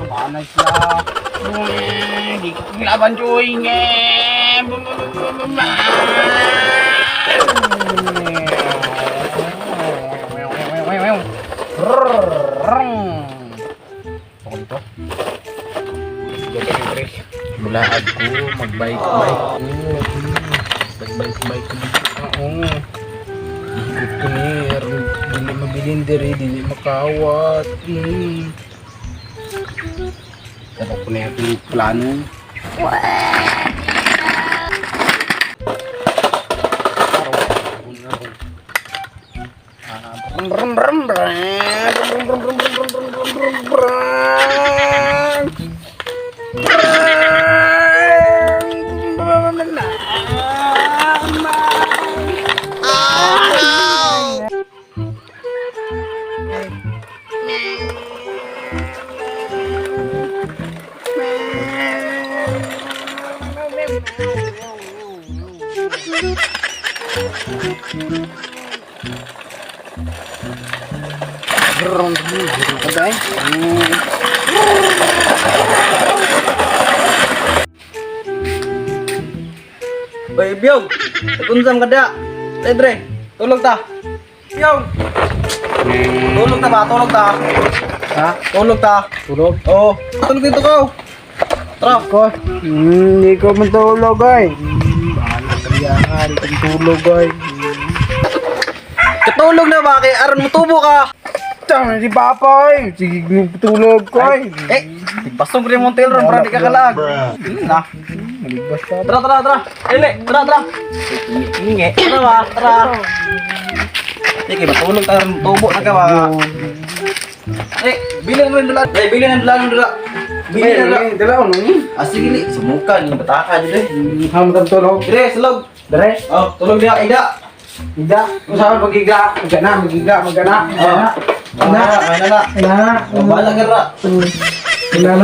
Banay sila. Di ko laban, Joy. Ako dito. Mulaad ko, magbike-bike ko. Magbike-bike ko. Oo. Ihgot ko ni, aron dili mabilin diri, dili makawat. Pero ko na yung plano. Brum brum brum brum brum brum brum brum brum brum brum. Brum brum brum. Oy, Biyog! Nag-unsam ka da! Dre, tulog ta! Biyog! Tulog ta ba? Tulog ta! Ha? Tulog ta! Tulog? Oo! Tulog dito ko! Tara! Ko? Hindi ko matulog ay. Bahala kaya nga, hindi ko matulog ay. Katulog na ba? Kay aron mo tubo ka! Tama si Papa ay. Sige, tulog ko ay. Eh! Basong rin mong tail ron para di ka kalag! Na! Maligbas pa. Tara, tara, tara! Ele! Tara, tara! Hingi! Tara ba? Tara! Sige, matulog ta aron tubo na ka ba? Eh! Bilin mo yung dala! Eh, bilin ang dala ng dala! Bilin ang dala! Dala ko nung. Ah, sige, li. Sumuka ni bataka dito eh. Hamtan tulog. Dire, sulog! Dere. Oh, tulog diha, ida! Higa. Kung saan magiga. Magana, magiga, magana. Magana. Oh, na, na, na. Magana. Oh, bahala ka ra. Magana.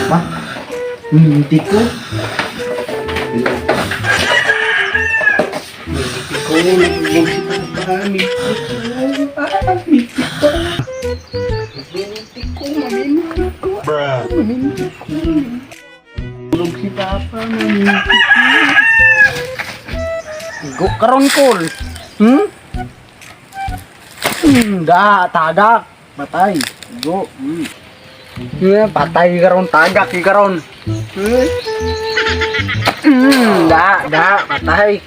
Ma, hindi ko. Ko, nagulog si Papa. Minti ko. Minti ko. Minti ko, maminti ko. Maminti ko. Tulog si Papa, maminti ko. Igo karon kol. Hmm? Da, tagak. Patay. Igo. Yeah, patay karon tagak karon. Hmm? Da, da, patay.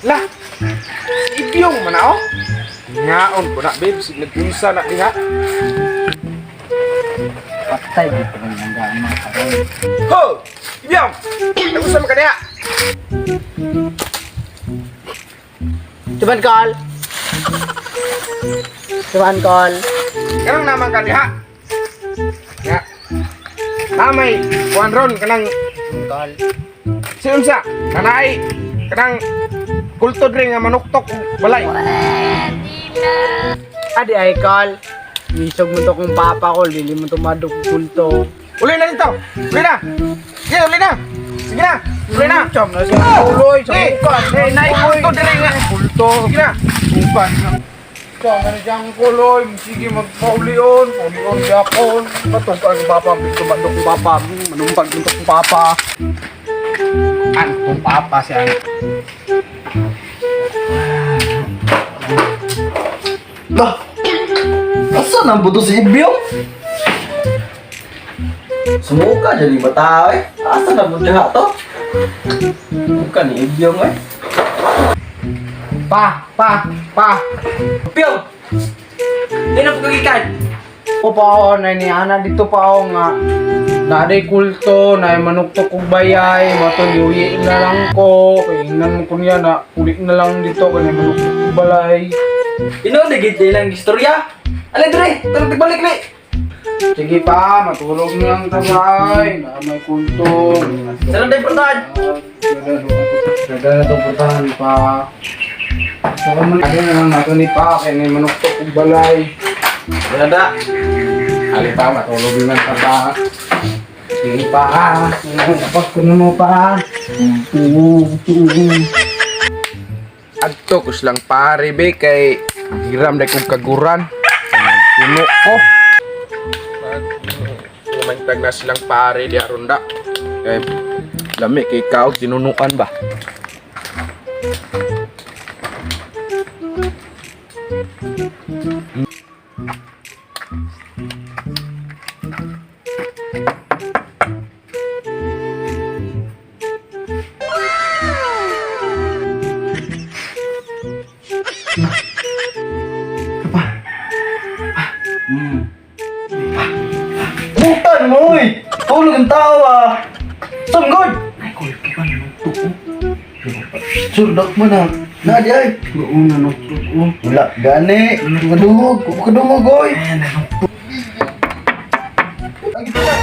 Lah, ibyong man ako. Ngaon ko na, babe. Sige, nag-unsa na diha. Patay dito ng langgaan mga karon. Ho! Ibyong! Nag-unsa man ka diha? Cuman call. Cuman call. Kanang naman ka diha? Nga. Tamay, kuan ron, kanang Call. si unsa? Kanay, kanang kulto diri nga manuktok og balay. Adi ay call. Isog mo to kung papa ko, dili mo to madug kulto. Uli na dito! Uli na! Sige, uli na! Sige na! Uli na! Cham na siya tuloy sa Eh, bukan. eh, naay kulto diri nga. Kulto. Sige na! Bukan. Cham na siyang kuloy. Sige magpaulion. Paulion siya ko. Batong ka ang papa. Bito madug kong papa. Manumpag mo to kong papa. An kong papa siya. Lah! Asa nang buto si Ibyong? Sumuka dyan ni bata eh. Asa na buto diha to? Sumuka ni Ibyong eh. Pa, pa, pa. Ibyong! Di na pagkagikan! O pa ako, na ni Ana dito pa ako nga. Naday kulto, na manuktok kong bayay, mato yuyi na lang ko. Kaya ingnan mo ko niya na uli na lang dito, kaya manuktok kong balay. Ino, nagit na ilang istorya. Alin dire! Tulog tigbalik li! Sige pa, matulog na lang tabay. Na may kulto. Sarang day portahan! Daga na itong putahan pa. Saka man, ano na lang nato ni pa, kaya ni manuktok og balay. Dada. Ali pa, matulog naman pa pa. Sige pa, tapos ko na mo pa. Oo, oo. Adto kus lang pare be kay hiram dai kong kaguran. Puno ko. Kumantag na silang pare di aron da. Kay lami kay kaog tinunuan ba. Butan mo, oy! Tulog ang tao, ah! Sunggod! Ay, kuy ka nanuktok ko. Surdak mo na. Nadi ay. Oo, nanuktok ko. Wala, gani. Kadungog. Kadungog, oy. Ay, nanuktok. Ang gitna.